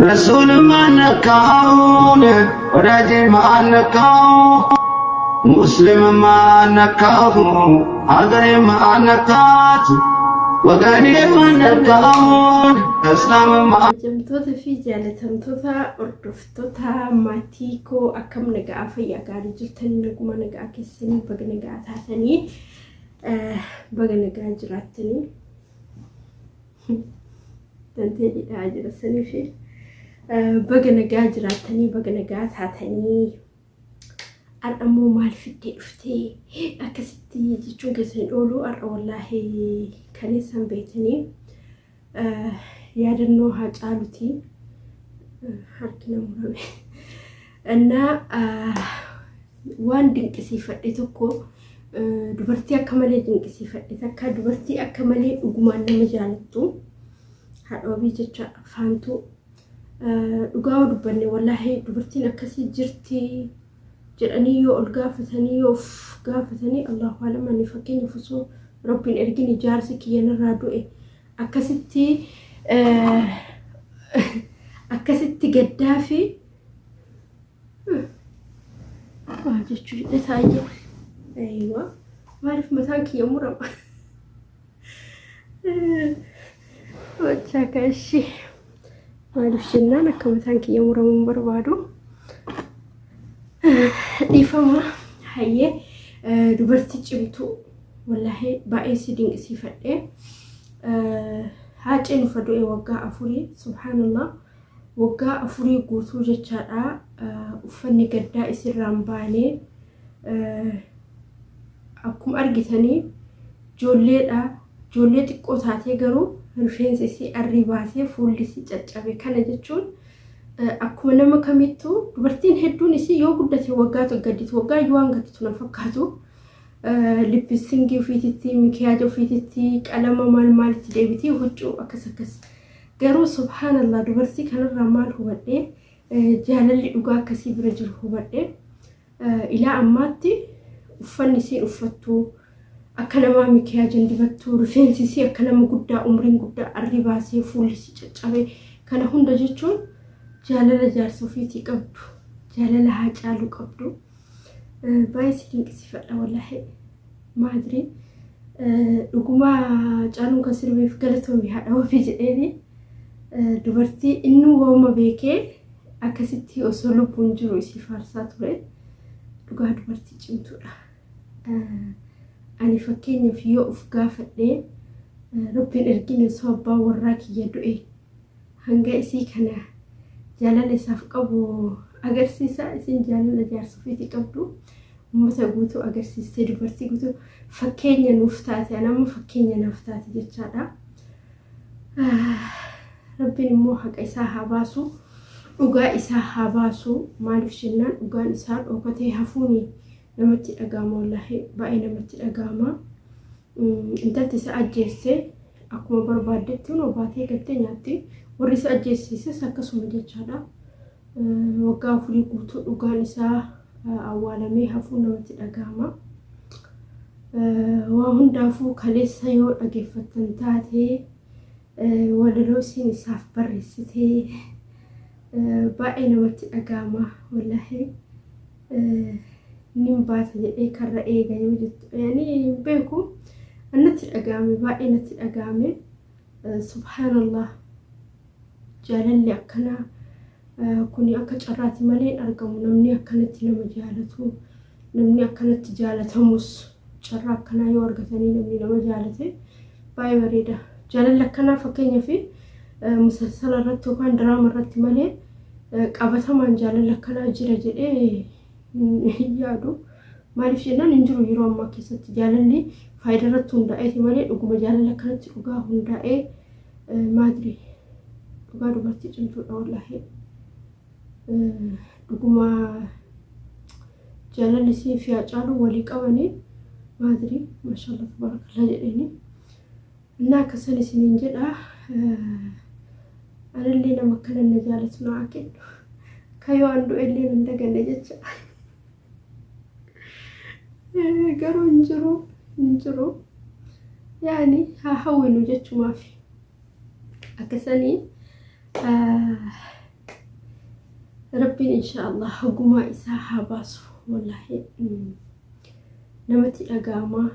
ረሱል ማነካውን ወዳጅ ማነካው ሙስሊም ማነካው ሀገሬ ማነካት ወገኔ ማነካውን እስላም። Kabajamtoota fi jaalatamtoota hordoftoota maatii koo, akkam nagaa, fayyaa gaarii jirtanii? Naguma nagaa keessanii, baga nagaa taatanii, baga nagaa jiraattanii. Dantee dhidhaa jira sanii fi baga nagaa jiraattanii, baga nagaa taatanii. Har'a immoo maal fiddee dhuftee akkasitti jechuun keessan oolu. Har'a wallaahi kaleessan beektanii yaadannoo Haacaaluuti, harki na murame. Innaa waan dinqisiifadhe tokko, dubartii akka malee dinqisiifadhe takka, dubartii akka malee dhugumaan nama jaalattu, haadha wabii jecha faantuu. Dhugaa dubbanne, wallaahi dubartiin akkasii jirti jedhanii yoo ol gaafatanii, yoo of gaafatanii, Allahu alam. Ani fakkeenyaaf osoo Rabbiin ergin jaarsi kiyya narraa du'e, akkasitti gaddaa fi waa jechuu jedhe taa'ee. Aywa, maaliif mataan kiyya murama? Wachaa kaashii maaliif jennaan akka mataan kiyya muramu hin barbaadu. Dhiifama. Hayyee, dubartii cimtuu wallaahi baay'ee si dinqisiifadhe. Haaceen ufa du'e waggaa 4, subhaanallah, waggaa 4 guutuu jechaadha. Uffanni gaddaa isirraan baanee akkuma argitanii ijoolleedha. Ijoollee xiqqoo taatee garuu rifeensi isii arrii baasee, fuulli isii caccabe. Kana jechuun akkuma nama kamittuu dubartiin hedduun isii yoo guddate waggaa gadditu, waggaa iyyuu waan gadditu na fakkaatu. Lipstickii ofiititti, mikiyaaja ofiititti, qalama maal maalitti deebitii, huccuu akkas akkas. Garuu subhaanallah, dubartii kanarraa maal hubadhee? Jaalalli dhugaa akkasii bira jiru hubadhee. Ilaa ammaatti uffanni isiin uffattu akka namaa mikiyaajan dibattu, rifeensi isii akka nama guddaa umriin guddaa arri baasee, fuulli isii caccabe. Kana hunda jechuun jaalala jaarsa ofiitii qabdu, jaalala Haacaaluu qabdu. Baay'ee si dinqisiifadha wallaahi. Maadrii dhugumaa Caaluun kan sirbeef galatoomi haadha ofii jedheeni. Dubartii inni waama beekee akkasitti osoo lubbuun jiru isii faarsaa ture. Dhugaa dubartii cimtuudha. Ani fakkeenyaaf yoo of gaafadhee, Rabbiin ergine osoo abbaan warraa kiyya du'e, hanga isii kana jaalala isaaf qabu agarsiisa. Isin jaalala jaarsa ofiitii qabdu uummata guutuu agarsiistee, dubartii guutuu fakkeenya nuuf taate, ani amma fakkeenya naaf taate jechaadha. Rabbiin immoo haqa isaa haa baasu, dhugaa isaa haa baasu. Maaliif jennaan dhugaan isaa dhokatee hafuuni namatti dhaga'ama, wallaahi baay'ee namatti dhaga'ama. Intalti isa ajjeesse akkuma barbaaddetti hunoo baatee galtee nyaatti. Warri isa ajjeessises akkasuma jechaadha. Waggaa 4 guutuu dhugaan isaa awwaalamee hafuun namatti dhaga'ama. Waa hundaafuu kaleessa yoo dhageeffattan taate, walaloo isiin isaaf barreessitee baay'ee namatti dhaga'ama wallaahi. Nin baata jedhee karra eega yoo jettu, yani hin beeku, natti dhaga'ame, baay'ee natti dhaga'ame. Subhaanallah, jaalalli akkanaa kuni akka carraati malee hin argamu. Namni akkanatti nama jaalatu, namni akkanatti jaalatamus, carraa akkanaa yoo argatanii namni nama jaalate baay'ee bareeda. Jaalalli akkanaa fakkeenyaaf musalsala irratti yookaan diraama irratti malee qabatamaan jaalalli akkanaa jira jedhee hin yaadu. Maaliif jennaan hin jiru. Yeroo ammaa keessatti jaalalli faayidaa irratti hundaa'eeti malee dhuguma jaalala akkanatti dhugaa hundaa'ee maadri. Dhugaa dubartii cimtuudha wallaahi. Dhuguma jaalalli isii fi Haacaaluu walii qabanii maadri, maashaallah, tabarakallah jedheeni. Innaa akkasan isiniin jedha. Anallee nama akkana na jaalatu naa kennu. Kayoo an du'ellee nan daganne jecha. Garuu hin jiru, hin jiru. Yaani haa hawwinu jechumaaf. Akkasanii. Rabbiin inshaallah gumaa isaa haa baasu. Wallaahi namatti dhaga'ama.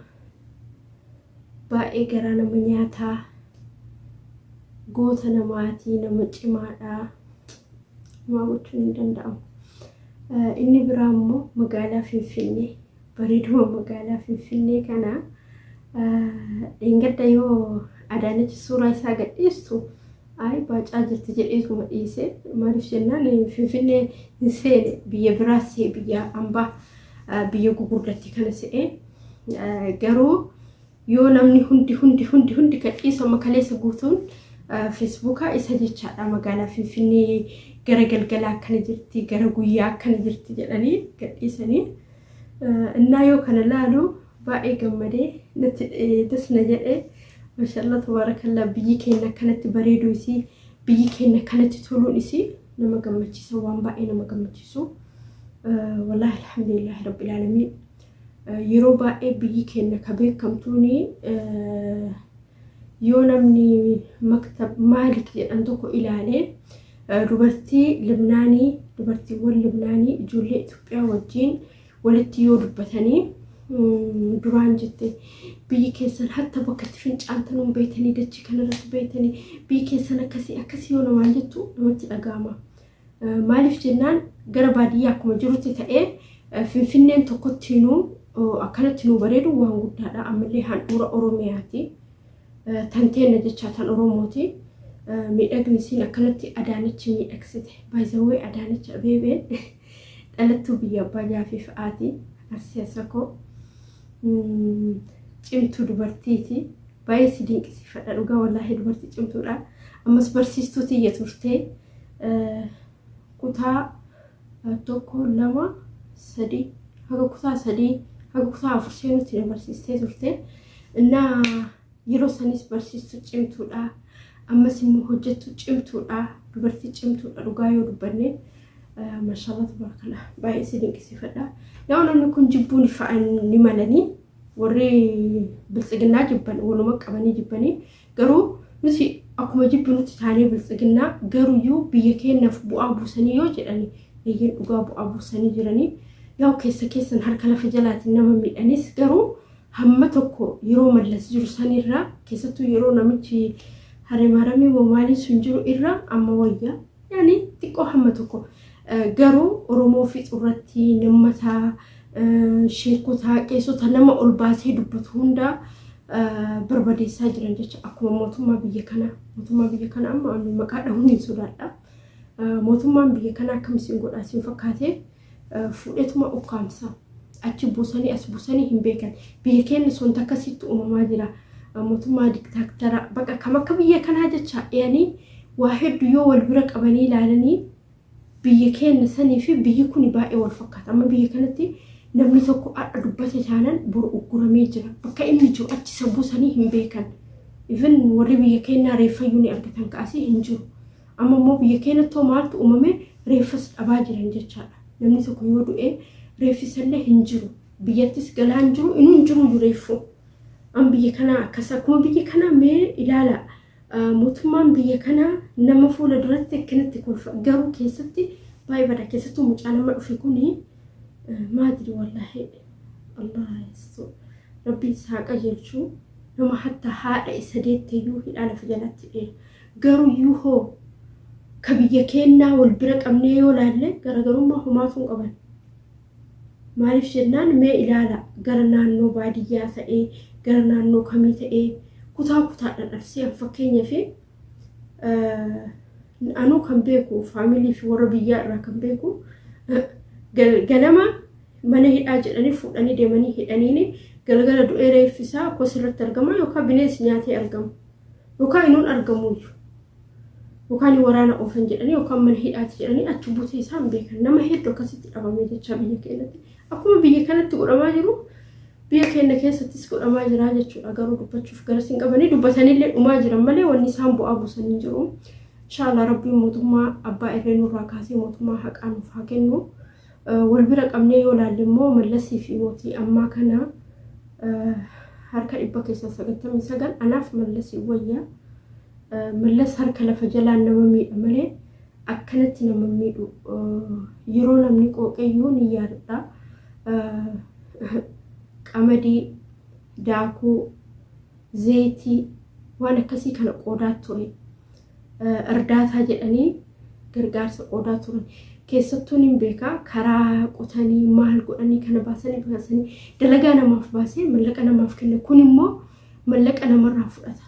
Baay'ee garaa nama nyaataa. Goota namaatii, nama cimaadha. Homaa gochuun hin danda'amu. Inni biraa immoo magaalaa Finfinnee, bareeduma magaalaa Finfinnee kana dheengadda yoo Adaanech suuraa isaa gadhiistu, ayi baacaa jirti jedheetuma dhiise. Maaliif jennaan, Finfinnee hin seene, biyya biraa see, biyya ambaa, biyya gugurdatti kana se'e. Garuu yoo namni hundi hundi hundi hundi gadhiisu, amma kaleessa guutuun Feesbuukaa isa jechaadha, magaalaa Finfinnee gara galgalaa akkana jirti, gara guyyaa akkana jirti jedhanii gadhiisanii. Innaa yoo kana laalu baay'ee gammadee natti dasna jedhee. Maashaallah, tabaarakallaa, biyyi keenya akkanatti bareeduu isii, biyyi keenya akkanatti toluun isii nama gammachiisa, waan baay'ee nama gammachiisu. Wallaahi, alhamdulillahi rabbil aalamiin. Yeroo baay'ee biyyi keenya ka beekamtuuni yoo namni maktab Maalik jedhan tokko ilaalee, dubartii Libnaanii, dubartiiwwan Libnaanii ijoollee Itoophiyaa wajjin walitti yoo dubbatanii, duraan jette biyyi keessan hatta bakka itti fincaantanuun beetanii, dachii kanarratti beetanii, biyyi keessan akkasii akkasii yoo namaan jettu namatti dhaga'ama. Maaliif jennaan, gara baadiyyaa akkuma jirutti ta'ee, Finfinneen tokkottiinuu akkanatti nuu bareedu waan guddaadha. Ammallee handhuura Oromiyaati. Tanteenna jechaa tan Oromooti. Miidhagni isiin akkanatti Adaanechi miidhagsite. Baay'izawwee, Adaanech Abeebeen dhalattuu biyya abbaa jaafii fa'aati. Arsii Asakoo. Cimtuu dubartiiti. Baay'ee si dinqisiifadha dhugaa, wallaahi dubartii cimtuudha. Ammas barsiistuu tiyya turtee, kutaa tokko, lama, sadii, haga kutaa sadii haga kutaa afur seenutti na barsiistee turte. Innaa yeroo sanis barsiistuu cimtuudha. Ammas immoo hojjettuu cimtuudha. Dubartii cimtuudha dhugaa yoo dubbanne. Maashaallah, tabaarakallaa, baay'ee si dinqisiifadha. Yaa namni kun jibbuun fa'a ni malanii, warri biltsiginnaa jibban waluma qabanii jibbanii, garuu nuti akkuma jibbinutti taanee biltsiginnaa garuyyuu biyya keenyaaf bu'aa buusanii yoo jedhani, eeyyeen, dhugaa bu'aa buusanii jiranii. Yaa keessa keessan harka lafa jalaatiin nama miidhanis, garuu hamma tokko yeroo Mallas jiru sanirraa, keessattuu yeroo namichi Hareemaaramii moo maaliin sun jiru irra amma wayya. Yaani xiqqoo hamma tokko garuu Oromoo fixurratti nammataa, sheekotaa, qeessota, nama ol baasee dubbatu hundaa barbadeessaa jiran jecha, akkuma mootummaa biyya kanaa. Mootummaa biyya kanaa amma maqaa dhahuun hin sodaadha. Mootummaan biyya kanaa akkam isin godhaa isin fakkaatee, fuudheetuma ukkaamsa. Achi buusanii as buusanii hin beekan. Biyya keenya sonta akkasitti uumamaa jira. Mootummaa diktaaktara baqa kam akka biyya kanaa jecha, yaani waa hedduu yoo wal bira qabanii ilaalanii, biyya keenya sanii fi biyyi kun baay'ee wal fakkaata. Amma biyya kanatti namni tokko har'a dubbate taanaan boru ugguramee jira. Bakka inni jiru achi isa buusanii hin beekan. Even warri biyya keenyaa reeffayyuu ni argatan, kaasii hin jiru. Amma immoo biyya keenyattoo maaltu uumame, reeffas dhabaa jiran jechaadha. Namni tokko yoo du'e reeffisallee hin jiru. Biyyattis galaa hin jiru, inuu hin jiru reeffu. Amma biyya kanaa akkas, akkuma biyya kanaa mee ilaala. Mootummaan biyya kanaa nama fuula duratti akkanatti kolfa, garuu keessatti baay'ee bada. Keessattuu mucaa nama dhufe kuni, maadri, wallaahi Allah yastu, rabbiin isaa qajeelchu. Nama hatta haadha isa deetteeyyuu hidhaa lafa jalatti dheera. Garuu iyyuu hoo ka biyya keenyaa wal bira qabnee yoo laalle, garaagarummaa homaatu hin qaban. Maaliif jennaan, mee ilaala, gara naannoo baadiyyaa ta'ee, gara naannoo kamii ta'ee, kutaa kutaadhaan Arsii fakkeenyaa fi anuu kan beeku, faamilii fi warra biyyaa irraa kan beeku, ganama mana hidhaa jedhanii fuudhanii deemanii hidhaniini, galgala du'ee reeffisaa kosirratti argama, yookaan bineensi nyaatee argama, yookaan inuun argamuyyuu, yookaan waraana oofan jedhanii, yookaan mana hidhaati jedhanii achi buutee isaan beekan. Nama hedduu akkasitti dhabame jecha. Biyya keenyatti akkuma biyya kanatti godhamaa jiru, biyya keenya keessattis godhamaa jira jechuudha. Garuu dubbachuuf gara sin qabanii, dubbatanillee dhumaa jiran malee wanni isaan bu'aa buusanii jiru. Inshaallah rabbiin mootummaa abbaa irree nurraa kaasee mootummaa haqaa nuuf haa kennu. Wal bira qabnee yoo ilaalle immoo, Mallasii fi mootii ammaa kana harka 99% anaaf Mallasii wayya. Mallas harka lafa jalaan nama miidha malee Akkanatti nama miidhu yeroo namni qooqeyyuu ni yaadadha. Qamadii, daakuu, zayitii waan akkasii kana qoodaa ture. Irdaataa jedhanii gargaarsa qoodaa turan. Keessattuu nin beekaa karaa qotanii maal godhanii kana baasanii baasanii dalagaa namaaf baasee mallaqa namaaf kenna. Kun immoo mallaqa namarraa fudhata.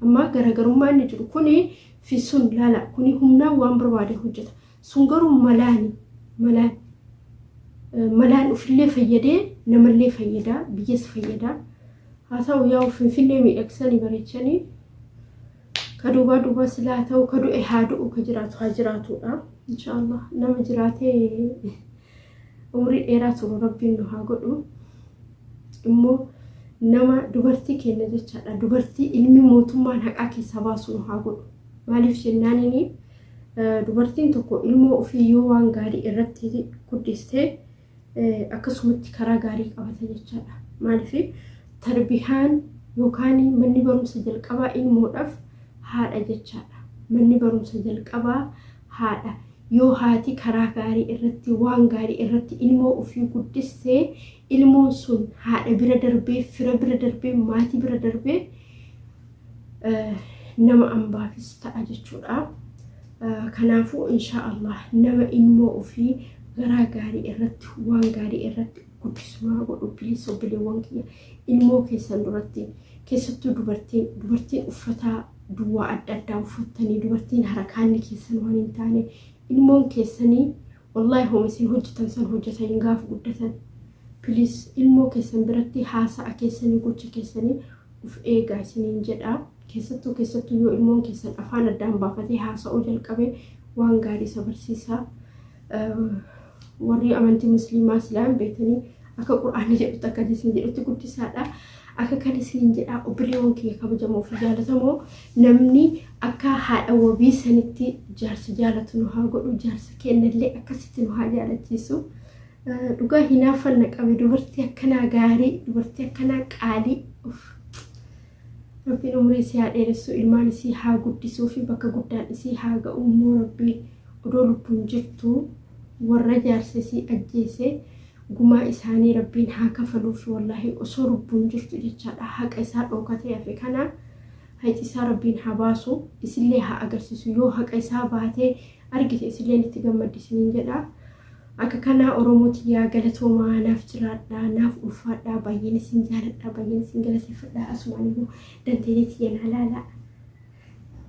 Amma garaagarummaa inni jiru kuni fi sun laala kuni humnaan waan barbaade hojjeta. Sun garuu malaani malaan malaan ofillee fayyadee namallee fayyadaa biyyas fayyadaa. Haa ta'u yaa Finfinnee miidhagsanii bareechanii ka duubaa duubaa silaa ta'u ka du'e haa du'u ka jiraatu haa jiraatudha. Inshaallah nama jiraatee umrii dheeraa turu rabbiin nu haa godhu. Immoo nama dubartii kenna jechaadha. Dubartii ilmi mootummaan haqaa keessaa baasu nu haa godhu. Maaliif jennaanini dubartiin tokko ilmoo ofii yoo waan gaarii irratti guddiste akkasumatti karaa gaarii qabata jechaadha. Maaliif tarbihaan yookaan manni barumsa jalqabaa ilmoodhaaf haadha jechaadha. Manni barumsa jalqabaa haadha. Yoo haati karaa gaarii irratti waan gaarii irratti ilmoo ofii guddistee ilmoon sun haadha bira darbee fira bira darbee maatii bira darbee nama ambaafis ta'a jechuudha. Kanaafuu insha Allah nama ilmoo ofii garaa gaarii irratti waan gaarii irratti guddisu haa godhu. Please obboleewwan kiyya ilmoo keessan duratti keessattuu dubartiin dubartiin uffata duwwaa adda addaa uffattanii dubartiin harakaanni keessan waan hin taane ilmoon keessanii wallaahi homa isin hojjetan san hojjetan gaafa guddatan. Please ilmoo keessan biratti haasa'a keessanii gocha keessanii uf eegaa isiniin jedha. Keessattuu keessattuu yoo ilmoon keessan afaan addaan baafatee haasa'uu jalqabe waan gaarii isa barsiisaa. Warri amantii musliimaa silaan beektanii akka qur'aanni jedhutti akka isin jedhutti guddisaadha. Akka kan isiniin jedha obboleewwan kiyya kabajamoo fi jaalatamoo namni akka haadha wabii sanitti jaarsa jaalatu nu haa godhu jaarsa kennallee akkasitti nu haa jaalachiisu. Dhugaa hinaaffan na qabe dubartii akkanaa gaarii dubartii akkanaa qaalii. Rabbiin umurii isii haa dheeressu ilmaan isii haa guddisuu fi bakka guddaan isii haa ga'u immoo rabbiin odoo lubbuun jirtu warra jaarsa isii ajjeese gumaa isaanii rabbiin haa kafaluuf wallaahi osoo lubbuun jirtu jechaadha haqa isaa dhookatee hafe kana hayxi isaa rabbiin haa baasu isillee haa agarsiisu yoo haqa isaa baatee argite isilleen itti gammaddi isiniin jedha. Akka kanaa Oromoo tiyyaa galatoomaa naaf jiraadhaa naaf ulfaadhaa baay'een isin jaaladhaa baay'een isin galateeffadhaa asumaan immoo danteelee tiyya naa laalaa.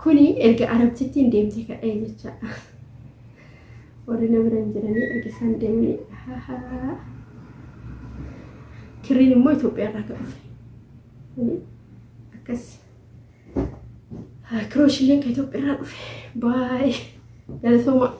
Kuni erga arabtittiin deemte kadhee jecha. Warri na bira hin jiranii erga isaan deemanii kirriin immoo Itoophiyaa irraa kan dhufe. Kuni akkas. Kirooshileen kan Itoophiyaa irraa dhufe. Baay'ee galatoomaa.